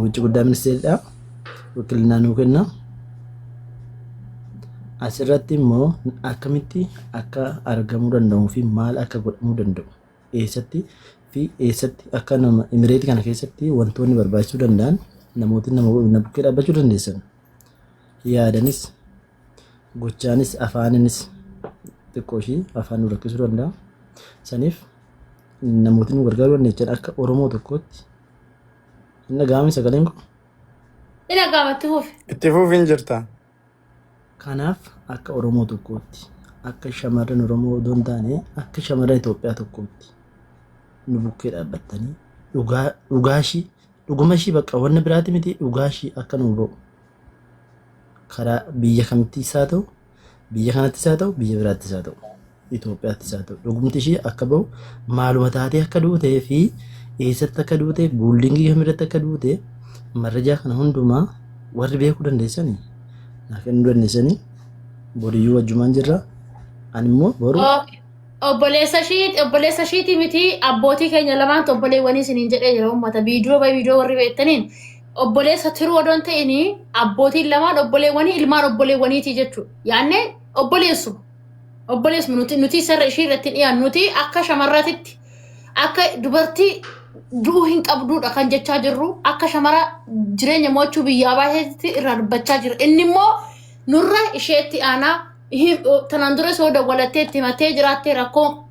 ውጭ ጉዳይ ministeeridha. Wakilinaa nuu kenna. Asirratti immoo akkamitti akka argamuu danda'uu fi maal akka godhamuu danda'u, eessatti fi eessatti akka nama Imireetii kana keessatti wantoonni barbaachisuu danda'an, namootni nama na bukkee dhaabbachuu dandeessan, yaadanis, gochaanis, afaaninis, xiqqoo ishii afaan nu rakkisuu danda'a. Saniif namootni nu gargaaruu dandeessan akka Oromoo tokkootti hin dhaga'ame sagaleen kun. Ni dhaga'ama, itti fufi. Itti fufiin jirta. Kanaaf akka Oromoo tokkootti, akka shamarran Oromoo odoo hin taane, akka shamarran Itoophiyaa tokkootti nu bukkee dhaabbattanii dhugaa dhugaashii, dhuguma ishii, bakka wanna biraati miti, dhugaashii akka nu ba'u, karaa biyya kamittis haa ta'u, biyya kanattis haa ta'u, biyya biraattis haa ta'u, Itoophiyaattis haa ta'u, dhugumti ishii akka ba'u, maaluma taatee akka duutee fi eessatti akka duute, buildingii kamirratti akka duute, marrajaa kana hundumaa warri beekuu dandeessanii naa kennuu dandeessanii, boriyyuu wajjumaan jirra. Ani immoo boru Obboleessa ishiiti miti, abbootii keenya lamaantu obboleewwanii isiniin jedhee jira uummata. Viidiyoo bay viidiyoo warri beektaniin obboleessa tiruu odoon ta'inii abbootiin lamaan obboleewwanii, ilmaan obboleewwaniiti jechuudha. Yaannee obboleessuma. Obboleessuma nuti isarra ishii irratti hin dhiyaannu, nuti akka shamarratitti akka dubartii du'uu hin qabduudha kan jechaa jirru, akka shamara jireenya mo'achuu biyyaa baay'eetti irraa dubbachaa jira. Inni immoo nurra isheetti aanaa. Tanaan dura soo dawwalattee itti himattee jiraattee, rakkoo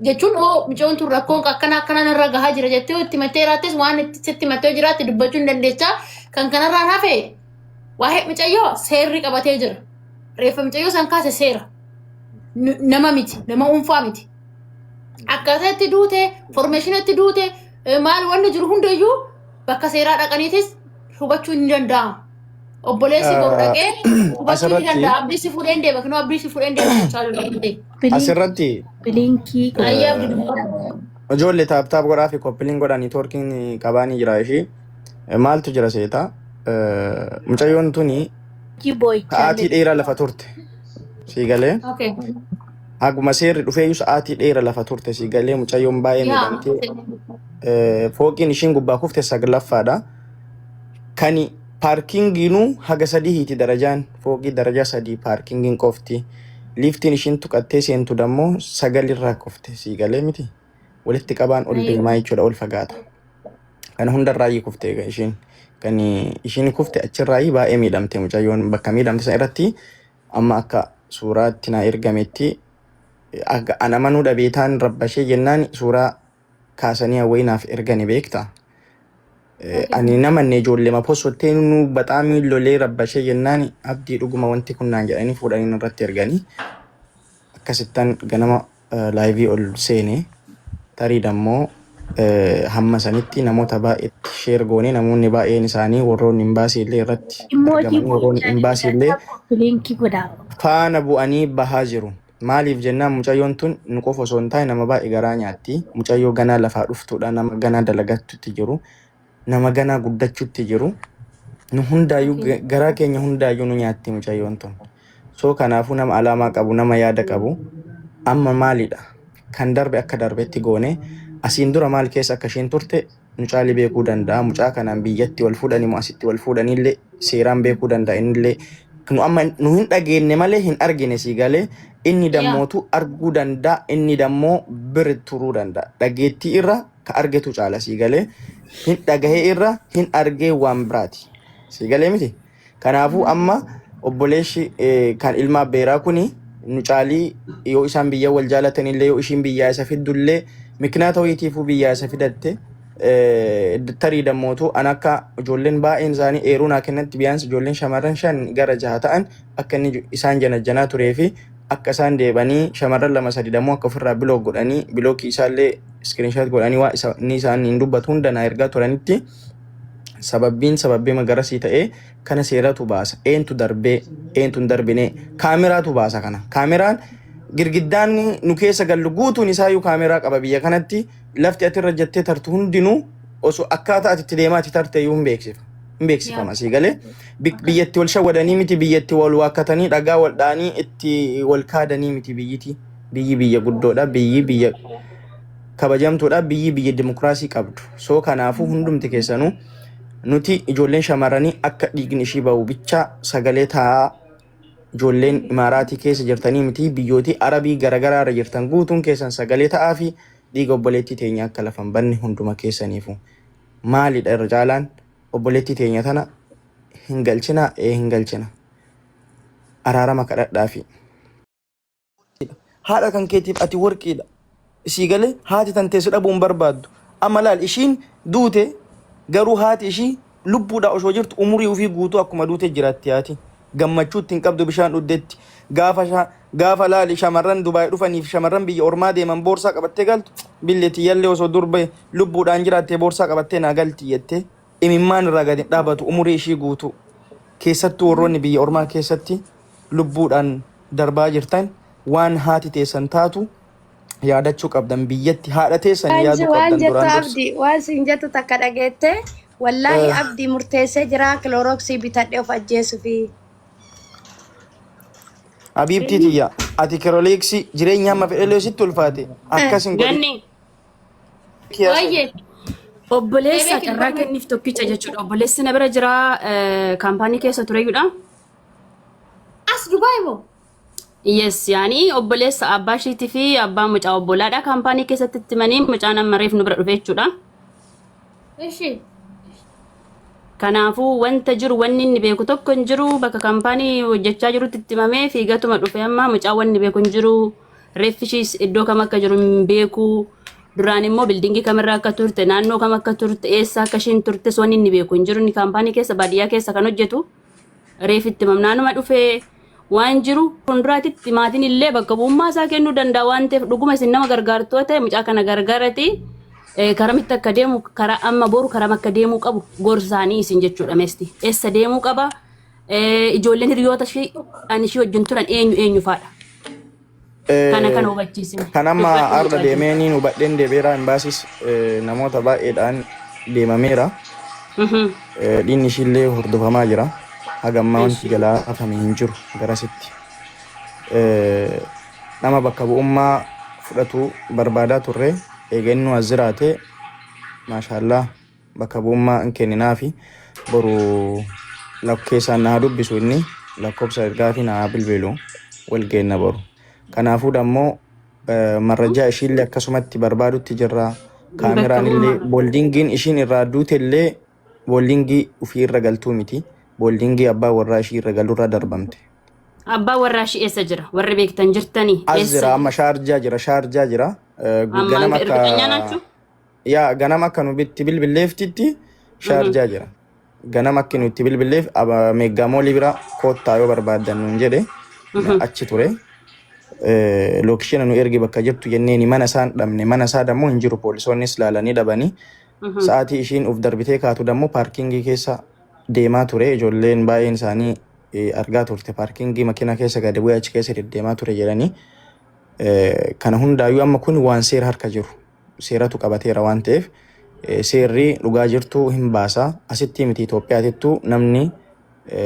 jechuun oo mucoon tun rakkoon akkana akkanaan irra gahaa jira jettee itti himattee jiraattes, waan itti sitti himattee jiraatte dubbachuu hin dandeechaa. Kan kanarraan hafe waa'ee mucayyoo seerri qabatee jira. Reeffa mucayyoo san kaase seera. Nama miti, nama dhuunfaa miti. Akkaataa itti duute, information itti duute, maal wanni jiru hundayyuu bakka seeraa dhaqaniitis hubachuun ni danda'ama. Obboleessi boru dhaqee hubachuu ni danda'a. Abdii si fuudheen deema, kunoo abdii si fuudheen deema jechaa jiru. Asirratti Bilinkii. Ayyaa, abdii dubbata. Ijoollee tap tap godhaa fi copy link godhaa, networkiin qabaanii jira ishii. Maaltu jira seeta? Mucayyoon tuni Boo'ichaa. sa'aatii dheeraa lafa turte. Sii galee? Okay. Haguma seerri dhufeeyyuu sa'aatii dheeraa lafa turte, sii galee? Mucayyoon baay'ee miidhamtee. Fooqiin ishiin gubbaa kufte saglaffaadha. Kani parkingiinuu haga sadiiti, darajaan fooqii darajaa 3 parkingiin qofti. Liiftiin ishiin tuqattee seentu dammoo sagalirraa kufte, sii galee miti? Walitti qabaan ol deemaa jechuudha, ol fagaata. Kana hundarraayyii kufte egaa ishiin. Kan ishiin kufte achirraayyii baay'ee miidhamte mucayyoon. Bakka miidhamte sana irratti amma akka suuraatti naa ergametti, akka an amanuu dhabeetaan rabbashee jennaan suuraa kaasanii hawwii naaf ergani, beekta. Ani namanne, ijoollee maposottee nu baxaamii lolee rabbashee jennaan, "Abdii, dhuguma wanti kun," naan jedhanii fuudhanii narratti erganii, akkasittan ganama live ol seene. Tarii dammoo hamma sanitti namoota baay'eetti share goone, namoonni baay'een isaanii warroonni imbaasii illee irratti Emoji argamanii, warroonni boo'ichaa. imbaasii illee Bilinkii godhaa. faana bu'anii bahaa jiru. Maaliif jennaan, mucayyoon tun nu qofa osoo hin taane nama baay'ee garaa nyaatti. Mucayyoo ganaa lafaa dhuftuudha. Nama ganaa dalagattutti jiru. Nama ganaa guddachuutti jiru. Nu hundaayyuu garaa keenya hundaayyuu nu nyaatti mucayyoon tun. So kanaafuu nama alaamaa qabu, nama yaada qabu, amma maalidha? Kan darbe akka darbetti goone, asiin dura maal keessa akka isheen turte nu caalii beekuu danda'a. Mucaa kanaan biyyatti wal fuudhanii moo asitti wal fuudhaniillee seeraan beekuu danda'a. Innillee nu amma nu hin dhageenye malee hin argine, sii galee? Inni dammootu arguu danda'a. Inni dammoo bira turuu danda'a. Dhageettii irra ka argetu caala, sii galee? Hin dhagahee irra hin argee waan biraati. Sii galee miti? Kanaafuu amma obboleessi kan ilma abbeeraa kuni nu caalii yoo isaan biyya wal jaalatanillee, yoo ishiin biyyaa isa fiddullee, mikinaata wayiitiifuu biyyaa isa fidatte, tarii dammootu an akka ijoolleen baay'een isaanii eeruu naa kennatti, biyaans ijoolleen shamarran shan gara jaha ta'an akka inni isaan janajjanaa turee fi akka isaan deebanii shamarran lama sadi dammoo akka ofirraa block godhanii, blockii isaallee screenshot godhanii, waa isa inni isaan hin dubbatu hunda naa ergaa turanitti, sababbiin sababbii magarasii ta'ee kana seeratu baasa. Eentu darbee, eentu hin darbine, kaameraatu baasa kana. Kaameraan girgiddaan nu keessa gallu guutuun isaayyuu kaameraa qaba biyya kanatti. Lafti ati irra jettee tartu hundinuu osoo akkaataa ati itti deemaa ati tarte iyyuu hin beeksifa. Hin beeksifama, sii galee? Biyyatti wal shawwadanii miti, biyyatti wal waakkatanii dhagaa wal dha'anii itti wal kaadanii miti biyyiti. Biyyi biyya guddoodha. Biyyi biyya Kabajamtuudha biyyi biyya dimokiraasii qabdu. So kanaafuu hundumti keessanuu nuti ijoolleen shamarranii akka dhiigni ishii bahu bichaa sagalee taa'aa. Ijoolleen Imaaraatii keessa jirtanii miti, biyyootii Arabii garagaraa irra jirtan guutuun keessan sagalee ta'aa fi dhiiga obboleettii teenya akka lafa hin banne hunduma keessaniifu. Maalidha irra caalaan obboleettii teenya tana hin galchina? Ee, hin galchina. Araarama kadhadhaafi. Haadha kan keetiif ati warqiidha. Isii galee haati tantee si dhabuu hin barbaaddu. Amma laal, ishiin duute, garuu haati ishii lubbuudhaa osoo jirtu umurii ofii guutuu akkuma duute jiraatti haati. Gammachuu ittiin qabdu bishaan dhugdetti. Gaafa laali, shamarran Dubaay dhufaniif shamarran biyya ormaa deeman boorsaa qabattee galtu, billeetti yallee osoo durba lubbuudhaan jiraattee boorsaa qabattee naa galti jettee imimmaan irraa gadi hin dhaabatu umurii ishii guutuu. Keessattuu warroonni biyya ormaa keessatti lubbuudhaan darbaa jirtan waan haati teessan taatu yaadachuu qabdan, biyyatti haadha teessan Waan yaaduu waan qabdan jettu duraan dursa. Abdi, waan siin jettu takka dhageette, wallaahi Abdi murteessee jira kiloorooksii bitadhee of ajjeesufi. Habiibtii tiyya, ati kiroliiksii jireenya hamma fedhellee sitti ulfaate akkas hin godhin. Ganni. Wayyee. Obboleessa Deebi'ee carraa kenniif tokkicha jechuudha. Obboleessi na bira jira, kaampaanii keessa tureyyuudha. As Dubaay moo? Yes, yaani obboleessa abbaa ishiitii fi abbaa mucaa obbolaadha. Kaampaanii keessatti itti himanii mucaan amma reef nu bira dhufe jechuudha. Ishi. Kanaafuu wanta jiru wanni inni beeku tokko hin jiru. Bakka kaampaanii hojjechaa jirutti itti himamee fiigatuma dhufe. Amma mucaa wanni beeku hin jiru. Reeffi ishiis iddoo kam akka jiru hin beeku. Duraan immoo building kamirra akka turte, naannoo kam akka turte, eessa akka ishiin turtes wanni inni beeku hin jiru. Inni kaampaanii keessa baadiyyaa keessa kan hojjetu, reefitti himamnaanuma dhufee waan jiru fuulduraatitti maatiin illee bakka bu'ummaa isaa kennuu danda'a waan ta'eef, dhuguma isin nama gargaartuu ta'e mucaa kana gargaarati karamitti akka deemu, karaa amma boru karam akka deemuu qabu gorsaanii isin jechuudha. Meesti eessa deemuu qaba? Ijoolleen hiriyoota ishii ani ishii wajjin turan eenyu eenyu faadha? Kana hubachiisine. Kan amma Dubbadhu har'a mucaa jiru. deemee hubadheen deebi'eera. Imbaasiis namoota baay'eedhaan deemameera. Dhiinni ishiillee hordofamaa jira. Haga ammaa wanti jalaa hafame hin jiru garasitti. Nama bakka bu'ummaa fudhatu barbaadaa turre. Eega inni as jiraate, maashaallaa, bakka bu'ummaa hin kenninaafi. Boru lakkeessaan naa dubbisu, inni lakkoofsa ergaa fi naa bilbilu, wal geenna boru. Kanaafuu dammoo marrajaa ishiillee akkasumatti barbaadutti jirra. Kaameraan illee buildingiin ishiin irraa duute illee building ofii irra galtuu miti. Building abbaa warraa ishii irra galurraa darbamte. Abbaan warraa ishii eessa jira? Warri beektan jirtanii? As Eessa jira amma, Shaarjaa jira, Shaarjaa jira. Amma Ganama እርግጠኛ akka ናችሁ? Yaa, ganama akka nu itti bilbilleeftitti Shaarjaa jira. Ganama akka nu itti bilbilleef meeggaa moolii bira koottaa yoo barbaaddan nuun jedhe, achi ture. Location nu ergi bakka jirtu jenneeni, mana isaan dhabne, mana isaa dammoo hin jiru, poolisoonnis laalanii dhabanii. Sa'aatii ishiin uf darbitee kaatu dammoo parking keessa deemaa ture. Ijoolleen baay'een isaanii argaa turte, parking makiinaa keessa gadi bu'ee achi keessa deddeemaa ture jedhanii. Kana hundaayyuu amma kun waan seera harka jiru. Seeratu qabateera waan ta'eef seerri dhugaa jirtu hin baasa. Asitti miti, Itoophiyaatittuu namni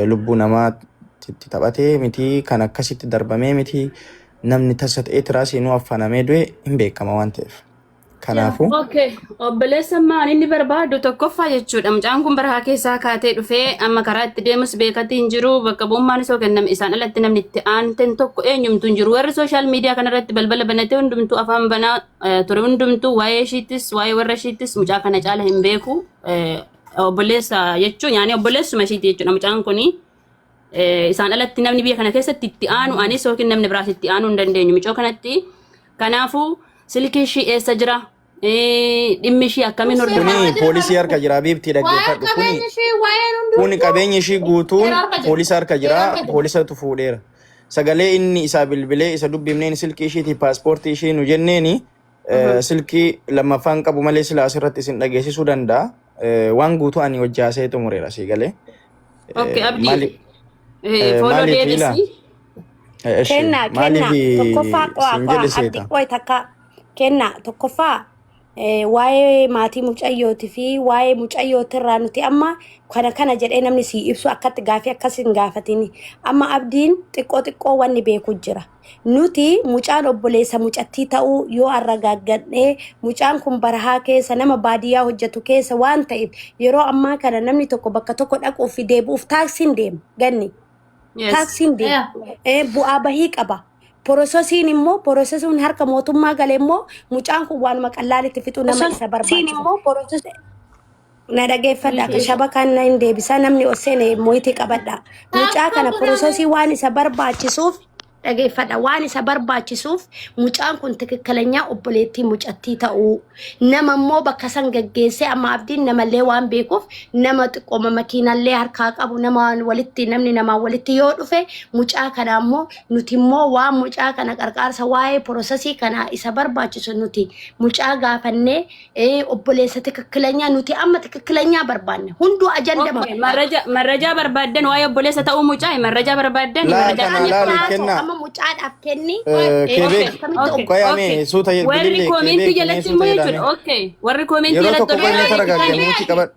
lubbuu namaatti taphatee miti, kan akkasitti darbamee miti, namni tasa ta'ee tiraasii nu affanamee du'e hin beekama waan ta'eef. Kanaafuu Okay, obboleessa, maan inni barbaadu tokkoffaa jechuudha. Mucaan kun barahaa keessaa kaatee dhufee amma karaa itti deemus beekatii hin jiru. Bakka bu'ummaan isoo kenname isaan alatti namni itti aanten tokko eenyumtu hin jiru. Warri social media kanarratti balbala banatee hundumtuu afaan banaa ture hundumtuu waa'ee ishiittis waa'ee warra ishiittis mucaa kana caala hin beeku. Obboleessa jechuun yaani obboleessuma ishiiti jechuudha mucaan kuni. Isaan alatti namni biyya kana keessatti itti aanu anis yookiin namni biraas itti aanuu hin dandeenyu mucoo kanatti. Kanaafuu silkii ishii eessa jira? Dhimmi ishii akkamiin Seera hordofama? Kuni harka jira. poolisii harka jira, biibtii Waa'een dhaggeeffadhu. Kuni qabeenya ishee, waa'een kuni hundumtuu qabeenyi ishii guutuun seera harka jira. poolisa harka Seera jira, harka jira. poolisatu fuudheera. Sagalee inni isaa bilbilee isa dubbifneen silkii ishiitii paaspoortii ishii nu jenneeni, silkii lammaffaan qabu malee sila asirratti isin dhageessisuu danda'a. Waan guutuu ani hojjaasee xumureera sii galee. Okay, Abdii. Maali Follow maaliif ila deebisi. Eshi Kenna maaliif tokkoffaa qo'a siin qo'a jedhe Abdi seeta. qo'i takka kenna tokkoffaa. Waa'ee maatii mucayyootii fi waa'ee mucayyootirraa nuti amma kana kana jedhee namni sii ibsu akkatti gaafii akkas hin gaafatini. Amma abdiin xiqqoo xiqqoo wanni beeku jira. Nuti mucaan obboleessa mucattii ta'uu yoo arragaaggadhee mucaan kun barahaa keessa nama baadiyyaa hojjetu keessa waan ta'eef yeroo ammaa kana namni tokko bakka tokko dhaquu fi deebi'uuf taaksiin deema ganni. Yes. Taaksiin deema. Bu'aa bahii qaba. Porososiin immoo porososiin harka mootummaa galee immoo mucaan kun waanuma qallaalitti fixuu nama isa barbaachisa. Na dhageeffadha akka shabakaan na hin deebisa namni ol seene moyitii qabadha. Mucaa kana porososii waan isa barbaachisuuf dhageeffadha waan isa barbaachisuuf mucaan kun tikikkalanyaa obboleettii mucattii ta'uu nama immoo bakka san gaggeessee amma abdiin namallee waan beekuuf nama xiqqooma makiinallee harkaa qabu nama walitti namni namaa walitti yoo dhufe mucaa kana immoo nuti immoo waan mucaa kana qarqaarsa waa'ee porosesii kana isa barbaachisu nuti mucaa gaafannee obboleessa tikikkilanyaa nuti amma tikikkilanyaa barbaanne hunduu ajandama. Okay, marrajaa barbaaddan waa'ee obboleessa ta'uu mucaa marrajaa barbaaddan Laa marrajaa kana keenya laali Haasa'u kenna. amma mucaadhaaf kenni. Kebeek Akkamitti Okay, qoyame okay. suuta Warri bilillee koomentii kebeek mee jalatti suuta immoo jedhame. jechuudha. Okay. Warri koomentii Yeroo jalatti tokko oduu qoyne irraa taragaagge eeggatanii muutii qabadhu.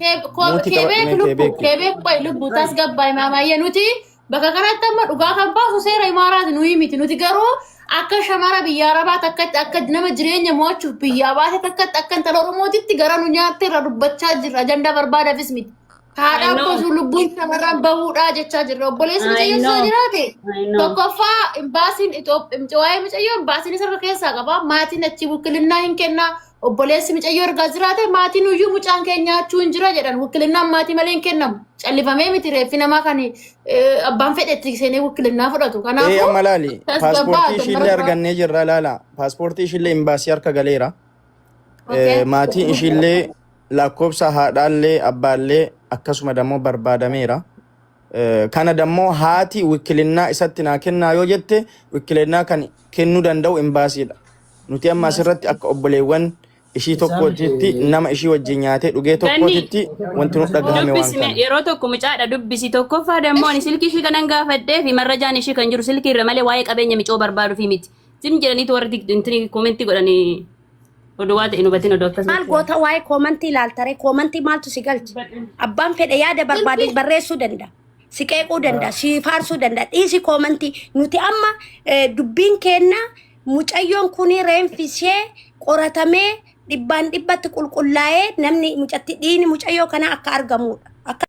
Muutii qabadhu Kebeek mee lubbu kebeek. kebeek qoy lubbu tasgabbaa'e maamaayya nuti bakka kanatti amma dhugaa kan baasu seera imaaraati nuyi miti nuti garuu akka shamara biyya arabaa takkatti akka nama jireenya mo'achuuf biyyaa baate takkatti akka intala oromootitti gara nu nyaatte irra dubbachaa jirra ajandaa barbaadaafis miti. Haadha I know. abboosu lubbuun shamarran bahuudhaa jechaa jirra obboleessi I mucayyoo know. jiraate I know. tokkoffaa imbaasiin Itoophiyaa waa'ee mucayyoo imbaasiin isa keessaa qaba maatiin achi wukilinnaa hin kennaa obboleessi mucayyoo ergaa jiraate maatiin iyyuu mucaan keenya nyaachuu hin jira jedhan wukilinnaan maatii malee hin kennamu callifamee miti reeffi namaa kan abbaan fedhe itti seenee wukilinnaa fudhatu Ee kanaafuu amma laali tasgabbaa paaspoortii ishiillee barbaada. argannee jirra laala paaspoortii ishiillee imbaasii harka galeera. Okay. Maatiin ishiillee lakkoofsa haadhaallee abbaallee akkasuma dammoo barbaadameera. Kana dammoo haati wikilinnaa isatti naa kennaa yoo jette wikilinnaa kan kennuu danda'u imbaasiidha. Nuti amma asirratti akka obboleewwan ishii tokkootitti nama ishii wajjin nyaatee dhugee Ganni tokkootitti wanti nu dhagahame waan dubbisi kana. yeroo tokko mucaadha dubbisi tokkoffaa dammoo ani silkii ishii kanan gaafadhee fi marrajaan ishii kan jiru silkii irra malee waa'ee qabeenya micoo barbaaduu fi miti. Sim jedhaniitu warri intini koomentii godhanii oduu waa ta'e hin hubatin oduu Maal akkasii. goota waa'ee koomantii ilaaltare koomantii maaltu si galche? Abbaan fedhe yaada barbaade barreessuu danda'a. Si qeequu danda'a, si faarsuu danda'a. Dhiisi koomantii nuti amma dubbiin keenna mucayyoon kun reenfi ishee qoratamee dhibbaan dhibbatti qulqullaa'ee namni mucatti dhiini mucayyoo kana akka argamudha. Akka